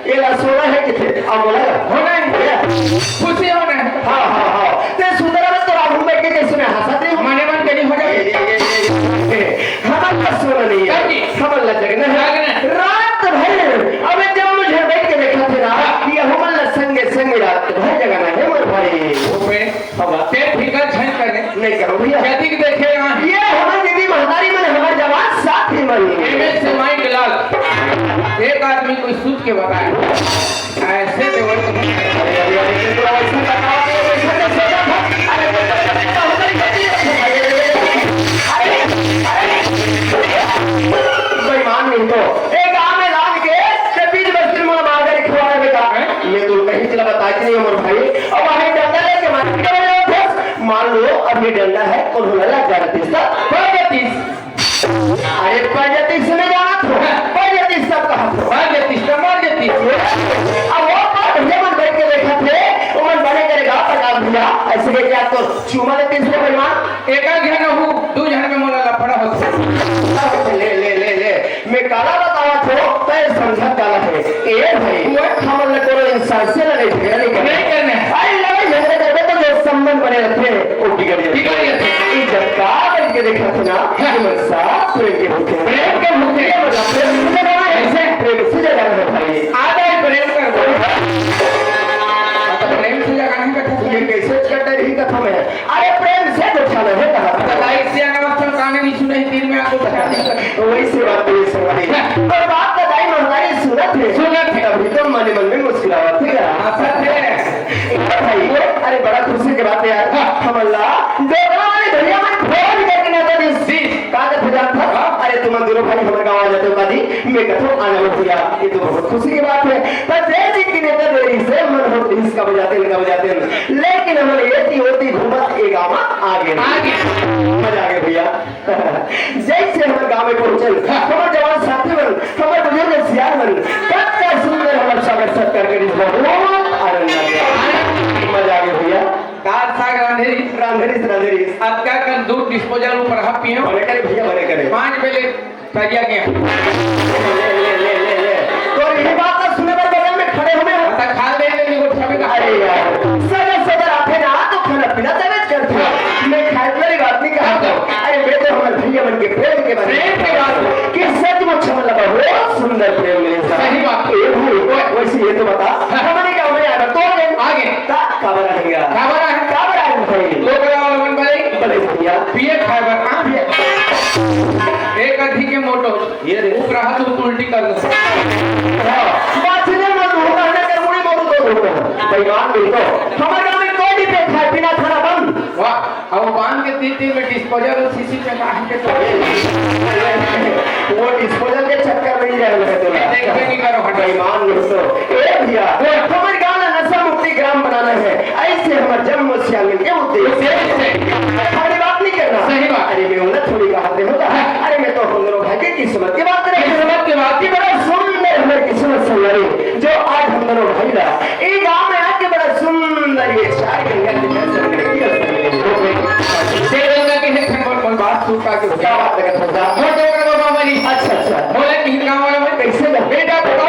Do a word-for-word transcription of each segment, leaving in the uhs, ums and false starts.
ये ला सोना है किथे? अब बोला ना। होना है। ये। खुशी होना है। हाँ, हाँ, हाँ। ते सुंदर में तो राहु में के कैसे मैं हंसा दे हूँ? मने मन करी हो जाए। ये, ये, ये, ये, ये। हमारा सोना नहीं है। कभी। हमारा जगना है। जगना है। रात भर। अबे जब मुझे बैठ के देखा थे ना, हाँ। ये हमारा संगे संगे रात भर जगाना है मोर भाई। वो पे। बाबा। ते फिकर झन करे। नहीं करो भैया। जदी के देखे यहाँ। ये हमर दीदी महतारी मन, हमर जवान साथी मन। एमे से माई के लाल। एक आदमी कोई सूत के बताए। ऐसे तो वो तो अरे, अरे, अरे, तो ऐसे बताओ, तो ऐसे तो सोचा था। अरे, तो ऐसे तो होता ही नहीं है। अरे, अरे, अरे। बेईमान नहीं तो। एक आम में लाग के, ते बीच बस्ती में मार कर खिलाना बेटा। हैं? मैं तो कहीं चला बता के नहीं, मोर भाई। अब वहाँ डंडा लेके मार के बजाओ, बस। मान लो, अब ये डंडा है, और बोला लग जा रहा तीस, तो पड़ जा तीस। अरे, पड़ जा तीस में जाना तो, पड़ जा तीस तक कहा तो। पड़ जा तीस, तो मार जा तीस। अब वो पर भैया मन बैठ के देखा थे, वो मन बने करेगा, प्रकाश भैया, ऐसे के क्या तो चूमा ले तीस में बेईमान। एक आध जन हो, दू जन में मोला लफड़ा होथे। ले, ले, ले, ले। मैं काला बतावत हो, तय समझत काला है। ए भाई, वो हमन ल कोनो इंसान से लड़ाई झगड़ा नहीं करना। नहीं करना है। अरे लड़ाई झगड़ा करबे तो जो संबंध बने रहते हैं, वो बिगड़ जाते हैं। बिगड़ जाते हैं। ये जब का बन के देखा था ना, हाँ। ये मन साफ प्रेम के होते हैं। प्रेम के होते हैं। ये मतलब प्रेम से जगाना है। ऐसे? प्रेम से जगाना है भाई। आ जाए प्रेम कर दो। हाँ, तो प्रेम से जगाना है कथा। ये कैसे चल रही कथा में है? अरे प्रेम से गोठियाना है कहा। तो दाई से अनवस्था काने नहीं सुने, तीन में आपको बता दी। तो वही से बात हुई सुनाई। और बात तो दाई महतारी सुनत है। सुनत है। अभी तो मने मन में मुस्कुरावत है। हंसत है। ए भाई, अरे बड़ा खुशी की बात है यार। हाँ। हमला डोकरा वाले भैया मन फोन करके ना तो दिस। जी। का करथे जानत हस? हाँ। अरे तुमन दोनों भाई हमर गाँव आ जाते हो का दी? मैं कथो आना मत भैया, ये तो बहुत खुशी की बात है। पर जय जी की नेता देरी से मन हो इसका बजाते हैं, इनका बजाते हैं। लेकिन हमन एती ओती घूमत ए गाँव में आ गए। आ गए। मजा आ गया भैया। जैसे हमर गाँव में पहुँचल, हमर जवान साथी मन, हमर बुजुर्ग सियान मन, कतका सुंदर हमर स्वागत सत्कार करिस, बहुत आनंद आ गया। मजा आ गया भैया। दाल साग रांधे रहिस। रांधे रहिस, रांधे रहिस। अतका कन दूध disposal ऊपर हा पियो। बने करे भैया, बने करे। पाँच बजे तरिया गया। ले, ले, ले, ले, ले। तो ये बात तो सुने बर बगल में खड़े हुए हो। हाँ, तो खा ले, ले, ले, वो खावे का। अरे यार, सदा सदा आथे ना तो खाना पीना तबे करथे। मैं खाए वाली बात नहीं कहा था। अरे मैं तो हमर भैया मन के प्रेम के बारे में प्रेम के बात। कि सचमुच हमला बहुत सुंदर प्रेम मिले था। सही बात। ए भाई, वैसे ये तो बता, हाँ। हमने गाँव में आना तो आगे। आगे। का, काबर आएगा? काबर आए? काबर आए भाई? डोकरा वाला मन बले। बले भैया। पिए खाए बर, हाँ? पिए। एक अधिक के मोटो। ये रे। ऊपर हाथ ऊपर उल्टी कर दो। हाँ। बात सुने मत, होगा ना कर मुड़ी मोरू तो होगा। बेईमान नहीं तो। हमारे गाँव में कोई नहीं पे खाए, पीना खाना बंद। वाह। अब वो बांध के तीन तीन में disposal और शीशी में बांध के तो वो disposal के चक्कर में ही जाने लगे तो। देखते नहीं करो, हट। बेईमान नहीं तो। ए भैया, वो हमर गाँव ला नशा मुक्ति ग्राम बनाना है, ऐसे हमर जम्मो सियान के उद्देश्य। उद्देश्य। खाली बात नहीं करना। सही बात। अरे मैं उन्हें थोड़ी कहा दे होगा। हाँ। अरे मैं तो हम दोनों भाई के किस्मत की बात करें। किस्मत की बात। कि बड़ा सुंदर हमर किस्मत संवारी, जो आज हम दोनों भाई ला ये गाँव में आके बड़ा सुंदर ये चार गंगा के दर्शन करके ये गंगा के है, कौन, कौन बात सुनता कि क्या बात लगा था? वो डोकरा बाबा वाली। अच्छा, अच्छा। बोले कि गाँव वाला भाई कैसे लगा? बेटा बताओ।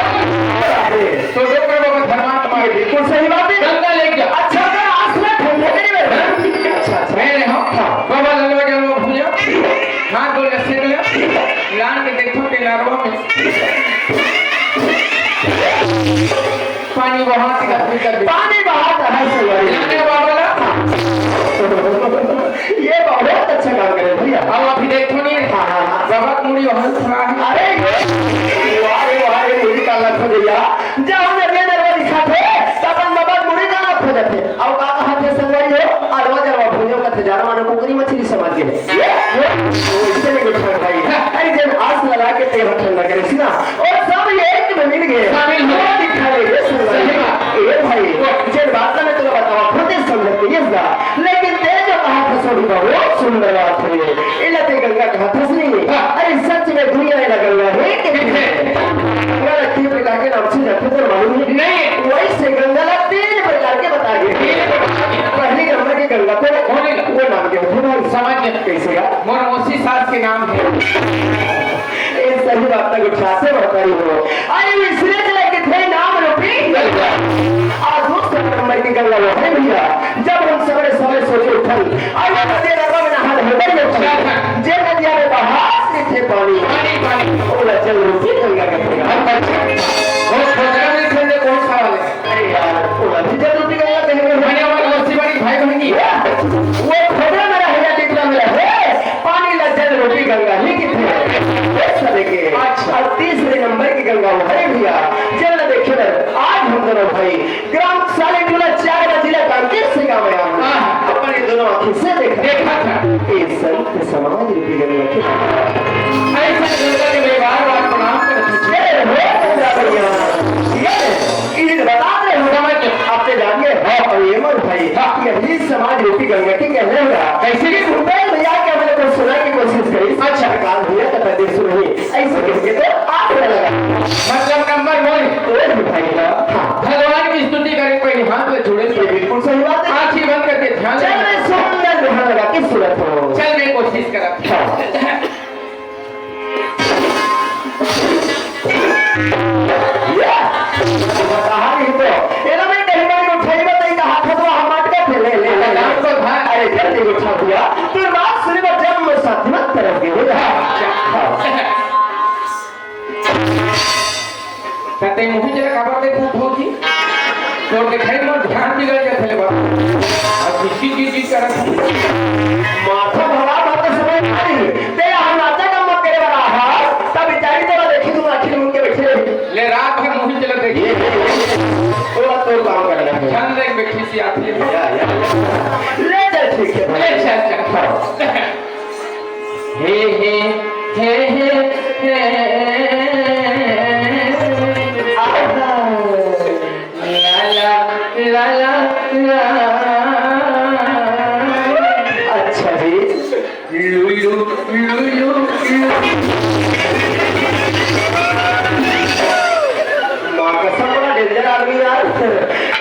अरे। तो डोकरा बाबा धर्मात्मा है। बिल्कुल सही बात है। गंगा लेके जा। अच्छा, अगर आसरा ठंडा करे में। अच्छा, अच्छा। मैं हाँ। हाँ। बाबा ललवा जलवा भूजा। हाथ गोड़ रस्से के ले। लान के देखो टेलारवा में। पानी बहा के घर में कर दे। पानी बहा के घर से लड़ी। जाने बाबा ला। ये बहुत अच्छा काम करे भैया। अब अभी देखो नहीं। हाँ, हाँ, हाँ। जबक मुड़ी वहाँ खड़ा है। अरे, वाह रे, वाह रे, मुड़ी का लग भैया। जब हमने रे नरवा दिखा थे, तब हम बाबा मुड़ी का लग हो जाते। अब का कहा थे संगवारी हो, अलवा जलवा भूजो का थे, जाना मानो कुकरी मछली समझ गए। ये, ये, वो इससे नहीं कुछ भाई। अरे, जब आस लगा के तेरा ठंडा करे सी ना, और सब ये एक में मिल गए। शामिल हो। वो दिखा दे, ये सुन ले। सही बात। ए भाई, वो जब बात ना मैं तुला बतावा, खुद ही समझ के ये जा। लेकिन ते जो कहा था, सो भी बहुत सुंदर बात है। इला ते गंगा कहा था, नहीं? हाँ। अरे, सच में दुनिया में गंगा है कि नहीं? गंगा ला तीन प्रकार के नाम से जाते तो मालूम है? नहीं। वैसे गंगा ला तीन प्रकार के बता दिए। तीन प्रकार के। पहली नंबर की गंगा को कौन है? वो नाम के होते हैं। समझ गया। कैसे यार? मोर मौसी सास के नाम है। ए, सही बात तक उठाते महतारी हो। अरे, विसरे चले कितने नाम लो। गंगा वो हरे भैया, जब हम सबेरे सबेरे सोचे उठन, अउ वो नदी नरवा में नहा धोबे उठन, जे नदिया में बहात रहिथे पानी, पानी, पानी। ओला जल रूपी गंगा कथे। हम बच्चे, वो खोदरा में खेलते कौन सा वाले? अरे यार, ओला भी जल रूपी गंगा कहे। मने हमारे मस्ती वाली भाई बहन की। वो खोदरा में रहे या टिकला में रहे, पानी ला जल रूपी गंगा ही कथे। ये सारे के। अच्छा। अउ तीसरे नंबर की गंगा वो हरे भैया, जेला देखे बर आज हम दोनों भाई ग्राम सालेटोला चार बा, जिला कांकेर से गाँव में आया हूँ। हाँ। अपन ये दोनों आँखी से देखा। देखा था। ये संत समाज रूपी गंगा के। ऐसे गंगा के व्यवहार बात प्रणाम करते हैं। जय हो गंगा भैया। ये, ये बता रहे हो। समझ गए। आप तो जानिए। हाँ। अउ ये मन भाई, हाँ। यही समाज रूपी गंगा की कहने लगा। कैसे? कि भूपेश भैया के हमने कुछ सुनाए के कोशिश करी। अच्छा। काल भैया का तबीयत सुनी। ऐसे कह के तो आप लगा। मतलब नंबर वन। तो भी भाई ना। हाँ। भगवान की स्तुति करे, कोई हाथ में जोड़े। ये बिल्कुल सही बात है। आँखी बंद करके ध्यान चल रहे। मैं सुंदर ध्यान लगा के सुनत हूँ। चल मैं कोशिश करत हूँ। हाँ। ये। बता रही तो। ये ना मैं कहीं बार उठाई बताई का हाथ हथवा हम अटका थे। ले, ले, ले, ले। नाम तो था। अरे जल्दी उठा भैया। तू बात सुने बा जब मैं साथ में तरफ गए। हाँ। कते मुँह जरा काबर देखत हो जी? तो देखाई मोर ध्यान बिगड़ जाथे ले बाबा। अब किसी चीज की तरफ माथा भरा बात समझ आ रही है। तेरा हम नाचा का मत करे वाला है। तब बेचारी तोरा देखी तू आखिर मुड़ के बैठे रही। ले रात भर मुँह चला देखी। ये, ये, ये, ये। थोड़ा तो काम करना है। ध्यान देख बैठी सी आती है। या, या, या। ले चल ठीक है भाई। ले चल, चल। हाँ। हे, हे, हे, हे, हे। आहा। ला, ला, ला, ला, ला। अच्छा जी। लू, लू, लू, लू, लू। माँ कसम, बड़ा danger आदमी यार।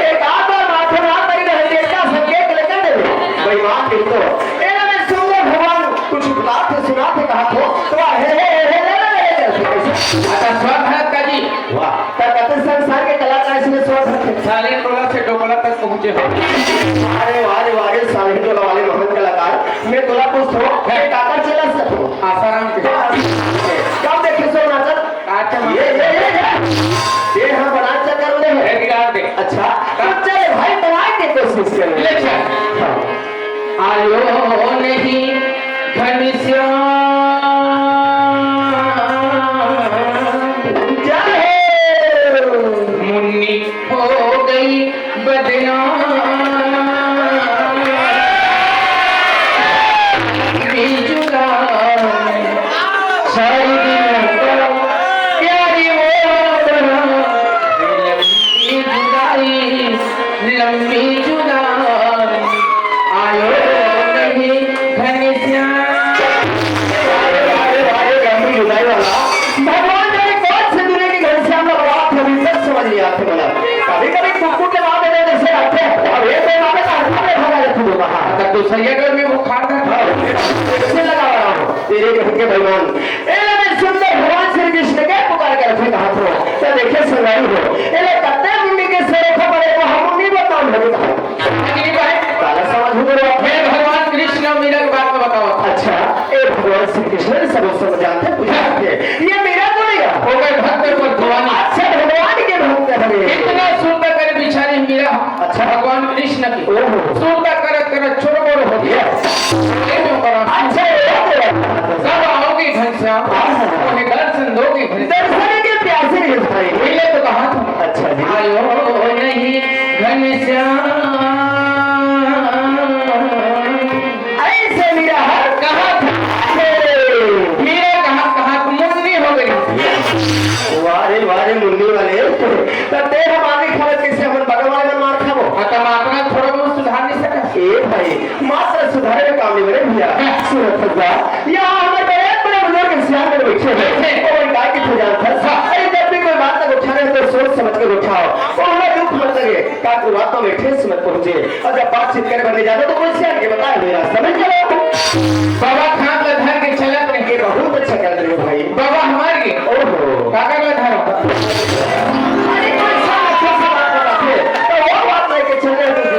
एक आध बार माथे में हाथ नहीं रहे, देखा संकेत लेकर दे दे। बेईमान बिल्कुल। ए, ना मैं सुंदर भगवान कुछ बात है, सुना थे, कहा थो, तो हे, हे, हे, हे, ले, ले, ले, ले, ले। अच्छा, स्वाद है का जी? वाह। तब कतई संसार के कलाकार इसमें स्वाद है। सालेटोला से डोकला तक पहुँचे हो। अरे वाह रे वाह रे, सालेटोला वाले महान कलाकार। मैं तोला पूछत हूँ, है। मैं काकर चेला से हूँ। आसाराम के। कब देखे सो नाचत? अच्छा, ये, ये, ये, ये। ये हम बना चक्कर में है। है बिगाड़ दे। अच्छा, तो चल भाई, बना के कोशिश कर। ले चल। हाँ। आयो नहीं घनश्याम। जय हो। मुन्नी हो गई बदनाम। बीजुला। सारी दुनिया का प्यारी वो बना। लंबी जुदाई, लंबी जुदाई, आयो नहीं घनश्याम। अरे, अरे, अरे, लंबी जुदाई वाला। भगवान जाने कौन से दुनिया की घनश्याम का बात अभी तक समझ नहीं आते बोला। कभी-कभी कुक्कू के माँ बेटे जैसे आते हैं, और ये कोई माँ बेटा हल्का में भगा लेते हो बाहर। तब तो सही है, घर में वो खाट है। हाँ, इससे लगा रहा हूँ। तेरे घर के भगवान, ए, मैं सुंदर भगवान श्री कृष्ण के पुकार कर फिर कहा थो, तो देखे संगाई हो। ए, ले कत्ते मुन्नी के सर खबर है, वो हम मुन्नी बदनाम हो गया। अरे भाई, काला समाज हो गया। मैं भगवान कृष्ण और मीरा की बात में बताओ। अच्छा, ए, भगवान श्री कृष्ण ने सब समझ आते, बुझाते। ये मीरा को नहीं है। वो मैं भक्त पर भगवान। अच्छा, भगवान के भक्त है। इतना सुंदर कर बिचारी मीरा। अच्छा। भगवान कृष्ण की। ओहो। सुनता करत करत चोर बोर हो गया। ये। ये जो करा। अच्छा, ये तो है। कब आओगे घनश्याम? हाँ, हाँ, हाँ। उन्हें दर्शन दोगे घनश्याम? दर्शन के प्यासे हैं भाई। पहले तो कहा था। अच्छा जी। आयो नहीं घनश्याम। ऐसे मेरा हर कहा था। मेरा कहा, कहा तो मुन्नी हो गई। वाह रे, वाह रे, मुन्नी वाले। त तें ह मार नइ खावत, कइसे हमन बगल वाले मन मार खाबो? हाँ, त मात्रा थोड़ा बहुत सुधार नइ सकत? ए भाई, मात्रा सुधारे में काम नइ बने भैया। हाँ। सुनत हस गा, यहाँ हमर बड़े बड़े बुजुर्ग सियान मन बइठे हे। बइठे। ओमन काय कहिथे जानत हस? हाँ। अरे, जब भी कोई बात ला गोठियाना हे त सोच समझ के गोठियाव। ओमन ला दुख मत लगे, का गुरुआत्मा में ठेस मत पहुँचे। अउ जब बातचीत करे बर नइ जानो त कोई सियान के बताए हुए रास्ता में चलो। बाबा खान ला धर के चलत रहे। ये बहुत अच्छा कर रहे हो भाई। बाबा हमार गे। ओहो। काकर ला धरो? अरे कोई सा अच्छा सा बात बताथे, त वो बात लेके चल रहे हो।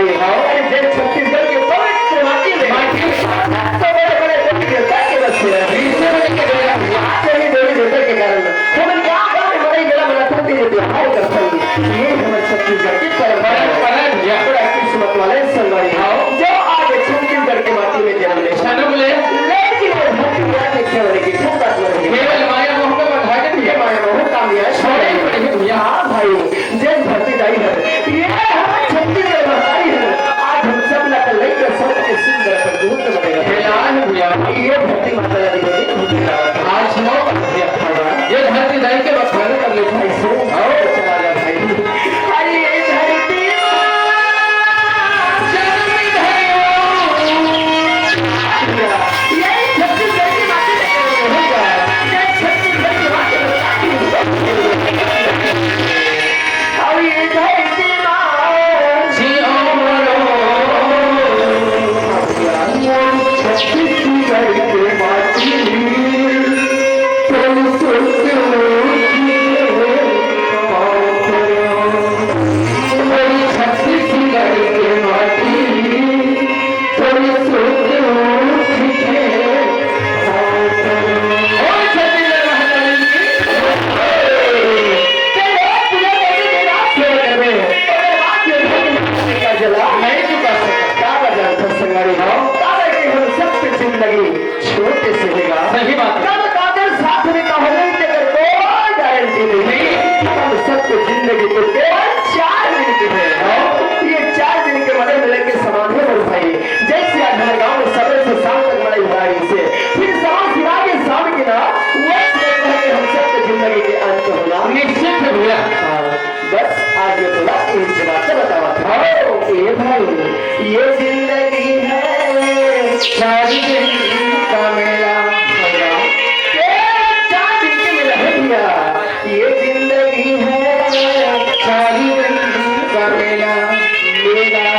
अरे, जेन छत्तीसगढ़ के पवित्र माटी में माटी में सबसे बड़े-बड़े देवी देवता के बसे हे। विश्व में के देवता। आज यही देवी देवता के कारण हमन गाँव-गाँव में मनई मेला मनाथन, तेन त्योहार करथन। ये हमर छत्तीसगढ़ के परंपरा हे। परंपरा हे भैया। बड़ा किस्मत वाले संगवारी। हाँ। जो आज छत्तीसगढ़ के माटी में जन्म ले। जन्म ले। लेकिन वो धरती माँ के केवल एक ठो बात बोलेंगे। केवल माया मोह का बंधा के भैया। माया मोह का मियाँ छोड़े पड़े हैं भैया। हाँ भाई, जेन धरती दाई हे, ये हमर छत्तीसगढ़ महतारी हे। आज हम सब ला कल लेकर सबके सुंदर पर दूध में बनेगा। भैया, भैया। ये धरती माता ला दिखाई दे, आज नौ भैया। ये धरती दाई के बखान कर लेते हैं। ऐसे आओ, चला जा भाई। अरे, ये धरती माँ, जन्म धरो। ये छत्तीसगढ़ की माटी में होगा। ये छत्तीसगढ़ की माटी में होगा। अउ ये धरती माँ जी हमरो, छत्तीसगढ़ के माटी, तन सुत उठ के पाँव परो। छत्तीसगढ़ के माटी, तन सुत उठ के पाँव परो। बोल छत्तीसगढ़ महारानी की। तेरे पूजा करके तेरा सेवा करबे। ओकर बाद ये धरती माता का जला नहीं चुका सकता। का बजान था संगवारी? हाँ। काबर कि हम सबके जिंदगी छोटे से हेगा। सही बात है। कब काकर साथ में का होले, तेकर कोई गारंटी नहीं। नहीं। हम सबके जिंदगी तो केवल चार दिन की है। हाँ। ये चार दिन के मजे मिले के समान है मोर भाई। जैसे आज हमारे गांव में सबेरे से शाम तक मड़ई उड़ाई से, फिर समाज सिवा के शाम के ना, वैसे कहते हम सबके जिंदगी के अंत होला। निश्चित है भैया। हाँ, बस आज ये बोला, ये जवाब तो बतावा था। ए भाई, ये जिंदगी है चार दिन का मेला। ये चार दिन के मेला है भैया। ये जिंदगी है चार दिन का मेला, मेला।